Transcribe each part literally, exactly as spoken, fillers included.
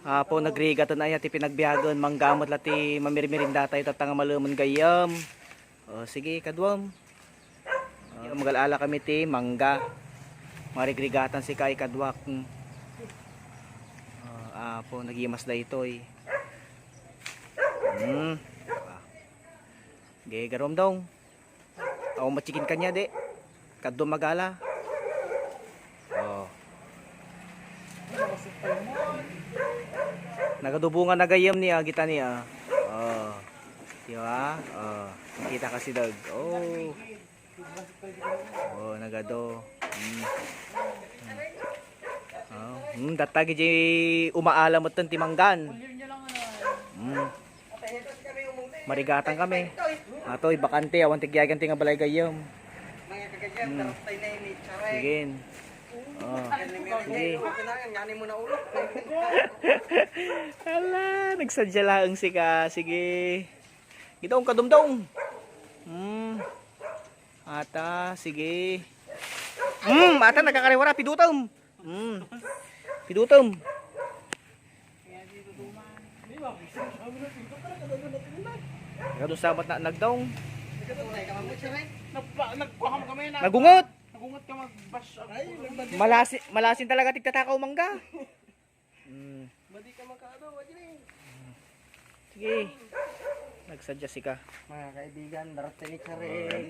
Apo, nagrigatan aya ti panagbiagen, mangga met la ti mamirmirinda tayo, tatta nga malemen gayyem. O, sige, kaduam. O, magal-ala kami ti mangga. Marigrigatan sika, ikaduak. O, apo, nagimas daytoy. Hmm. Ge, garumdong. Awan machikin kanya, de. Kadto magala. O. Nagadubungan na gayyem ni, ah, kita ni, ah. O. Di ba? O. Kita kasi dag. O. O, nagado. Hmm. Hmm. O. Hmm, tattagi di umaala metten ti manggan. Hmm. Marigatan kami. Atoy, bakante, awan ti agyagan ti nga balay gayyem. Hmm. Sige. O. Sige. Ala, nagsadya laeng sika. Sige. Gitaong kadumdong. Hmm. Ata, sige. Hmm, ata nagkakariwara, pidutem. Hmm. Pidutem. Kadu sabat na nagdaong. Nagpa-, nagkuha kami na. Nagungot. Nagungot ka mag-bash ang Malasin, malasin talaga tigtatakaw mangga. Mm. Madi ka makaano, Wajring. Sige. Nagsadya sika. Mga kaibigan, darating ni Charing.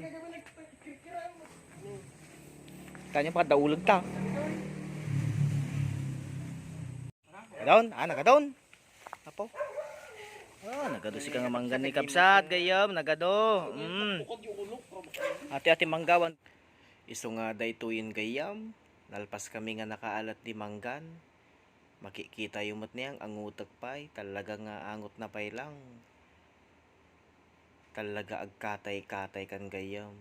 Kanya pa, daulog ta. Nagadaon? Ah, nagadaon. Apo. Ah, nagado sika nga manggan ni kabsat, gayyem, nagado. Mm. Ati-ati manggawan. Isu nga daytoyen gayyem, nalpas kami nga nakaalat di manggan. Makikitayo met ni ang angutek pay, talaga nga angutna pay lang. Talaga agkatay-katay kan gayyem.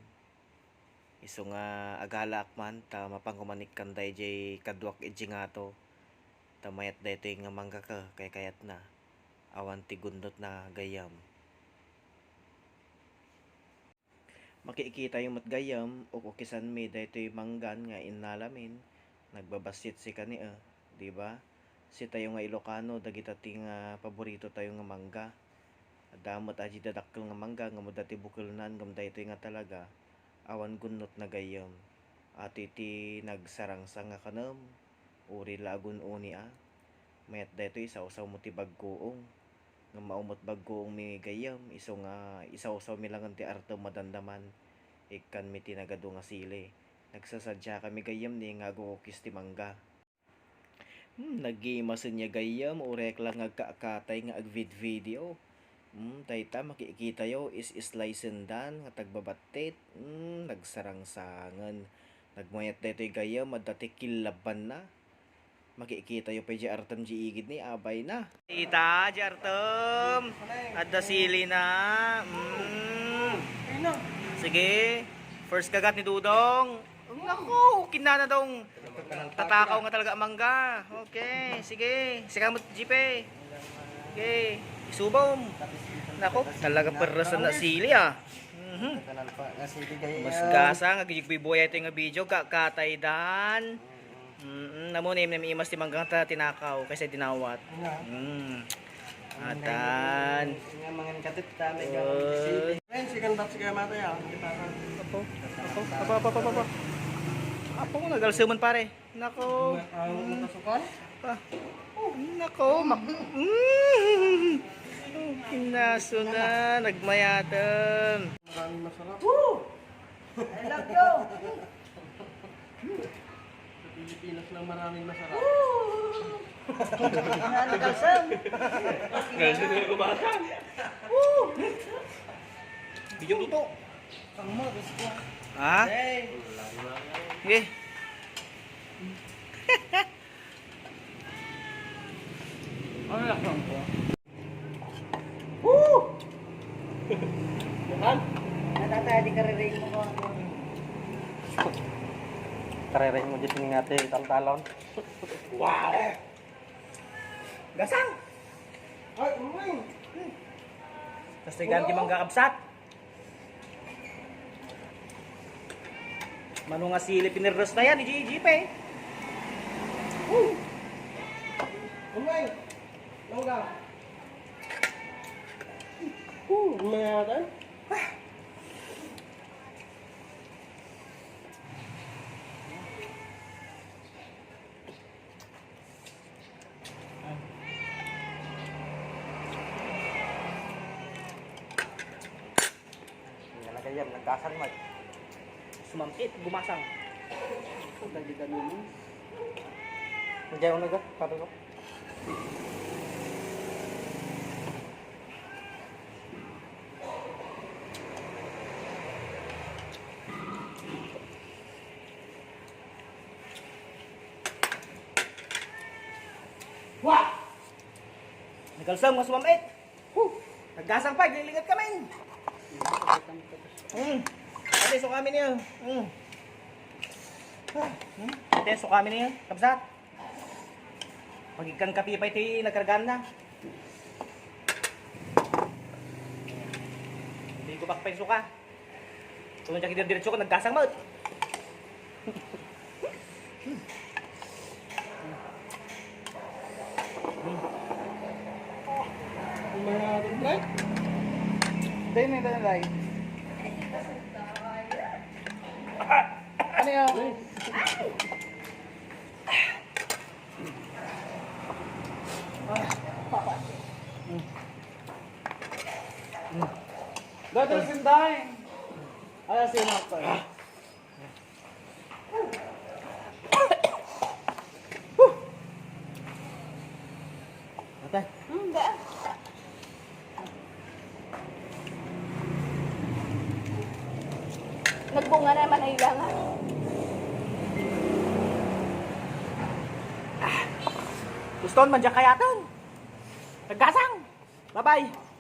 Isu nga agalaak man ta mapangumanik kan daydiay kaduak idi ngato. Ta mayat daytoy nga mangga ka, kaykayatna. Awan ti gunnotna gayyem. Makikitayo met gayyem, ukukisanmi daytoy manggan nga innalamin, nagbabassit sika ni, eh, di ba? Sitayo nga Ilocano, dagita ti nga paborito tayo nga mangga. Adda met a di dadakkel nga mangga, ngem adda ti bukelnan, ngem daytoy nga talaga, awan gunnotna gayyem. Ati ti nagsarangsang nga kanem, uri la a gun-oni a. Mayat daytoy, isawsawmo ti baggoong. Ngem mao met baggoongmi gayyem, isu nga isawsawmi langen ti artem a dandaman, ikkanmi ti nagadu nga sili. Nagsasadiakami gayyem ni nga agukis ti mangga. Hmm, nagimasen ya gayyem, urek lang nga agkakatay nga agvidvideo. Hmm, dayta makikitayo, is-slicendan nga tagbabattit. Hmm, nagsarangsangen. Nagmayat daytoy gayyem, adda ti killabanna. Makikitayo pay di artem di igid ni abay na. Ita, di artem. Adda sili na. Mm. Sige. First kagat ni Dudong. Naku, kinana dong. Tatakaw nga talaga a mangga. Okay, sige. Sika mo, Jipe. Okay. Isubom. Naku, talaga perresan na sili, ah. Mhm. Mas gasa nga gigbibuya ito nga video, ka-, katay dan. Mm, namo ni, ni imas ti manggang ta tinakaw kaysa dinawat. Nga. Mm. Atan. Nga mangan katit ta, may Oy. Ngayon, second batch kaya matay, ah. Kita ka. Apo. Apo. Apo, apo, apo, apo, apo. Apo, nagalsuman, pare. Nako. Ang Mm. kasukan? Ah. Nako, mak-, mm. Kinaso na, nagmayatan. Maraming masarap. Woo! I love you! Sa Pilipinas lang maraming masarap. Woo! Nani kalsam? Kalsam na kumakan. Woo! Video tuto. Ang mga gusto ko. Ha? Hey! Sige. Ano lang ko? Woo! Bukan? Natata, di karirinig mo ko. Karirinig mo dyan nga ti taltalon. Wow! Gasang! Ay, umay! Tapos tigaan ti mangga kabsat. Mano nga sili pinirres na yan, J J pa eh. Woo! Umay! Ano ka? Uh, mayroon? Nalagayam, naggasang man. Sumam-it, gumasang. Dagdagan mo. Hindi ako nag-, sabi ko. Wa! Nagalsam nga sumam-it. Huh! Naggasang pa, iglilingat kami. Hmm. Ate, sukami niyo. Hmm. Ah, hmm. Ate, sukami niyo. Kabsat. Pagigkan kapi pa iti nagkargaan na. Hindi ko pakpay suka. Kung diak idirdiretso ko, naggasang met. Ang mga red light? Dahil na yung light. Ano yan? That is in time. Ay, sino pa? Ate. Hmm, daan. Nagbunga na naman ang ilangan. Gusto man diyan kayatan. Naggasang. Bye-bye.